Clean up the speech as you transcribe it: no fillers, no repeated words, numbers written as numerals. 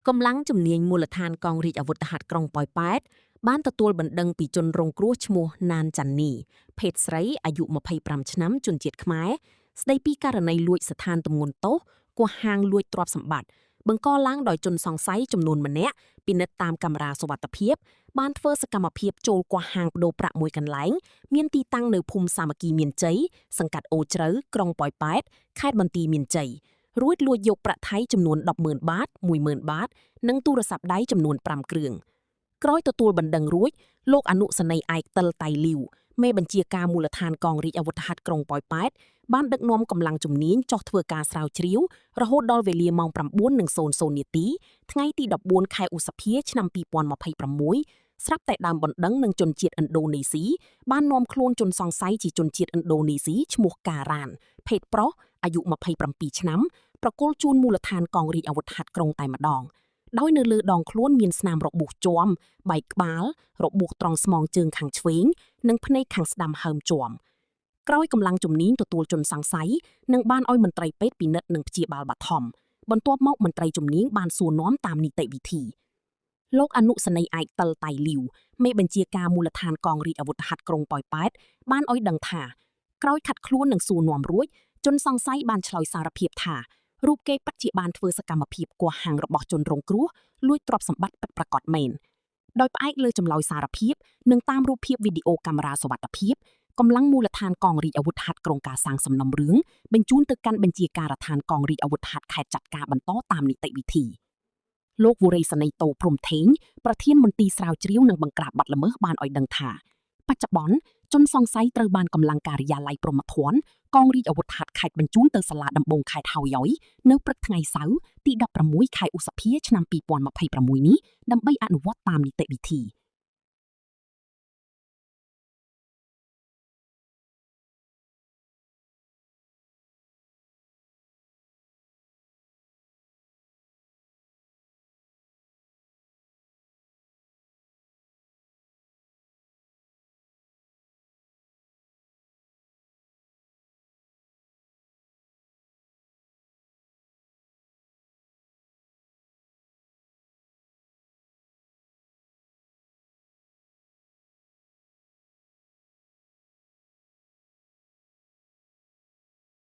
កម្លាំងជំនាញមូលដ្ឋានកងរាជអាវុធហត្ថក្រុងប៉ោយប៉ែតបានទទួលបណ្ដឹងពីជនរងគ្រោះឈ្មោះណានច័ន្ទនីភេទស្រីអាយុ25ឆ្នាំជនជាតិខ្មែរស្ដីពីករណីលួចស្ថានទម្ងន់ទោសគោះហាងលួចទ្រព្យសម្បត្តិបង្កឡើងដោយជនសង្ស័យចំនួនម្នាក់ពិនិត្យតាមកាមេរ៉ាសុវត្ថិភាពបានធ្វើសកម្មភាពចូលគាស់ហាងប្ដូរប្រាក់មួយកន្លែងមានទីតាំងនៅភូមិសាមគ្គីមានជ័យសង្កាត់អូជ្រៅក្រុងប៉ោយប៉ែតខេត្តបន្ទាយមានជ័យរួចលួចយកប្រាក់ថៃចំនួន100,000បាត10,000បាតនិងទូរស័ព្ទដៃចំនួន5គ្រឿងក្រោយទទួលបណ្ដឹងរួចលោកអនុសេនីយ៍ឯកតិលតៃលីវមេបញ្ជាការមូលដ្ឋានកងរាជអាវុធហត្ថក្រុងប៉ោយប៉ែតបានដឹកនាំកម្លាំងជំនាញចុះធ្វើការស្រាវជ្រាវរហូតដល់វេលាម៉ោង9:00នាទីថ្ងៃទី14ខែឧសភាឆ្នាំ2026ស្រាប់តែដើមបណ្ដឹងនឹងជនជាតិឥណ្ឌូនេស៊ីបាននាំខ្លួនជនសង្ស័យជាជនជាតិឥណ្ឌូនេស៊ីឈ្មោះការ៉ានភេទប្រុសអាយុ27ឆ្នាំប្រគល់ជូនមូលដ្ឋានកងរាជអាវុធហត្ថក្រុងតែម្ដងដោយនៅលើដងខ្លួនមានស្នាមរបួសជាំបែកក្បាលរបួសត្រង់ស្មងជើងខាងឆ្វេងនិងភ្នែកខាងស្ដាំហើមជាំក្រោយកម្លាំងជំនាញទទួលជនសង្ស័យនិងបានឲ្យមន្ត្រីពេទ្យពិនិត្យនិងព្យាបាលបឋមបន្ទាប់មកមន្ត្រីជំនាញបានសួរនាំតាមនីតិវិធីលោកអនុសេនីយ៍ឯកតិលតៃលីវមេបញ្ជាការមូលដ្ឋានកងរាជអាវុធហត្ថក្រុងប៉ោយប៉ែតបានឲ្យដឹងថាក្រោយខាត់ខ្លួននិងសួរនាំរួចជនសង្ស័យបានឆ្លើយសារភាពថារូបគេពិតជាបានធ្វើសកម្មភាពគាស់ហាងរបស់ជនរងគ្រោះលួចទ្រព្យសម្បត្តិពិតប្រាកដមែនដោយផ្អែកលើចម្លើយសារភាពនិងតាមរូបភាពវីដេអូកាមេរ៉ាសុវត្ថិភាពកម្លាំងមូលដ្ឋានកងរាជអាវុធហត្ថក្រុងការសាងសំណុំរឿងបញ្ជូនទៅកាន់បញ្ជាការដ្ឋានកងរាជអាវុធហត្ថខេត្តចាត់ការបន្តតាមនីតិវិធីលោកវូរីសនីតូព្រំថេងប្រធានមន្ទីរស្រាវជ្រាវនិងបង្ក្រាបបទល្មើសបានឲ្យដឹងថាបច្ចុប្បន្នជនសង្ស័យត្រូវបានកម្លាំងការិយាល័យព្រហ្មទណ្ឌកងរាជអាវុធហត្ថខេត្តបញ្ជូនទៅសាលាដំបងខេត្តហើយយនៅព្រឹកថ្ងៃសៅរ៍ទី16ខែឧសភាឆ្នាំ2026នេះដើម្បីអនុវត្តតាមនីតិវិធី។